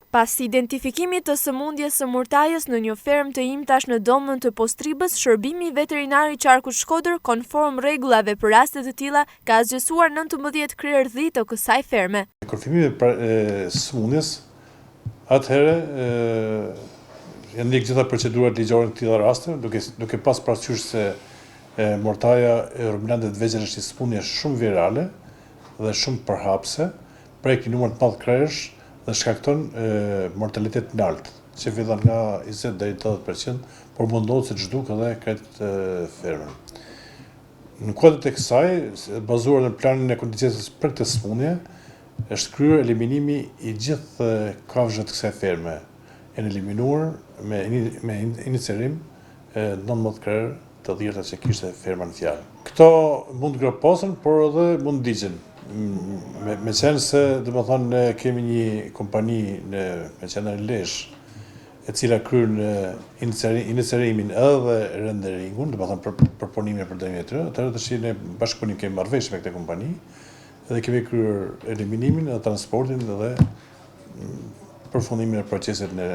Pas identifikimit të sëmundjes së murtajës në një fermë të imtash në Domën të Postribës, Shërbimi Veterinar i Qarkut Shkodër, konform rregullave për raste të tilla, ka asgjësuar 19 krerë dhi të kësaj ferme. Konfirmimi e sëmundjes, atëherë janë ndjekë gjitha procedurat ligjore në të tilla raste, duke duke pas parasysh se murtaja e ruminantëve të vegjël është një sëmundje shumë virale dhe shumë përhapëse, prek një numër të madh krerësh dhe shkakton mortalitet të lartë, që fillon nga 20 deri 80 për qind, por mund ndodhë se të zhdukë edhe krejt fermën. Në kuadër të kësaj, bazuar në planin e kontigjencës për këtë sëmundje, është kryer eliminimi i gjithë kafshëve të kësaj ferme. Janë eliminuar me me incenerim 19 krerë të dhirta që kishte ferma në fjalë. Këto mund të groposen, por edhe mund të digjen. Me, meqenëse, domethënë, ne kemi një kompani në, me qendër në Lezhë, e cila kryen incenerimin edhe renderingun, domethënë për përpunimin e përdorimin e tyre, atëherë tash ne bashkëpunim kemi marrëveshje me këtë kompani dhe kemi kryer eliminimin dhe transportin dhe përfundimin e procesit në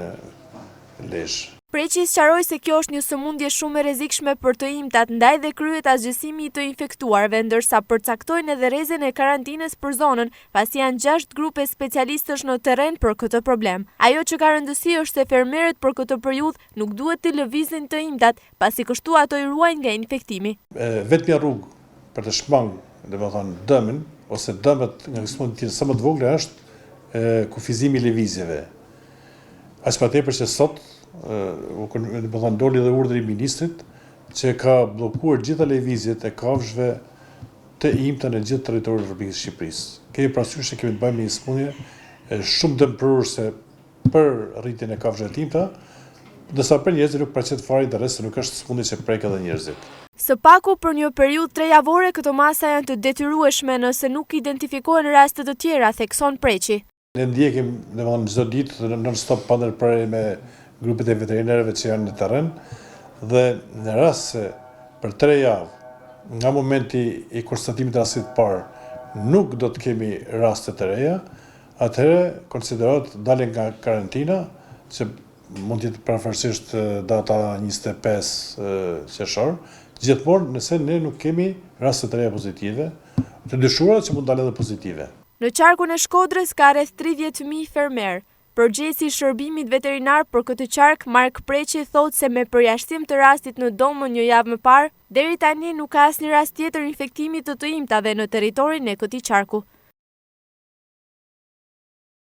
Lezhë. Preqi sqaroi se kjo është një sëmundje shumë e rrezikshme për të imtat, ndaj dhe kryhet asgjësimi i të infektuarve, ndërsa përcaktojnë edhe rrezen e karantinës për zonën, pasi janë gjashtë grupe specialistësh në terren për këtë problem. Ajo që ka rëndësi është se fermerët për këtë periudhë nuk duhet të lëvizin të imtat, pasi kështu ato i ruajnë nga infektimi. E vetmja rrugë për të shmang, domethënë, dëmin ose dëmet nga kjo sëmundje të jenë sa më të vogla është kufizimi i lëvizjeve. Aq më tepër që sot, domethënë doli edhe urdhri i ministrit që ka bllokuar gjitha lëvizjet e kafshëve të imta në gjithë territorin e Republikës së Shqipërisë. Kemi parasysh se kemi të bëjmë me një sëmundje shumë dëmprurëse për rritjen e kafshëve të imta, ndërsa për njerëzit nuk paraqet fare interes se nuk është sëmundje që prek edhe njerëzit. Së paku për një periudhë trejavore këto masa janë të detyrueshme nëse nuk identifikohen raste të tjera, thekson Preqi. Ne ndjekim, domethënë çdo ditë non stop pa ndërprerje me grupet e veterinerëve që janë në terren dhe në rast se për tre javë nga momenti i konstatimit të rastit të parë nuk do të kemi raste të reja, atëherë konsiderohet dalje nga karantina që mund të jetë përafërsisht data 25 qershor, gjithmonë nëse ne nuk kemi raste të reja pozitive, të dyshuara që mund dalin edhe pozitive. Në qarkun e Shkodrës ka rreth 30.000 fermerë. Përgjegjësi i shërbimit veterinar për këtë qark, Mark Preqi, thotë se me përjashtim të rastit në Domën një javë më parë, deri tani nuk ka asnjë rast tjetër infektimi të të imtave në territorin e këtij qarku.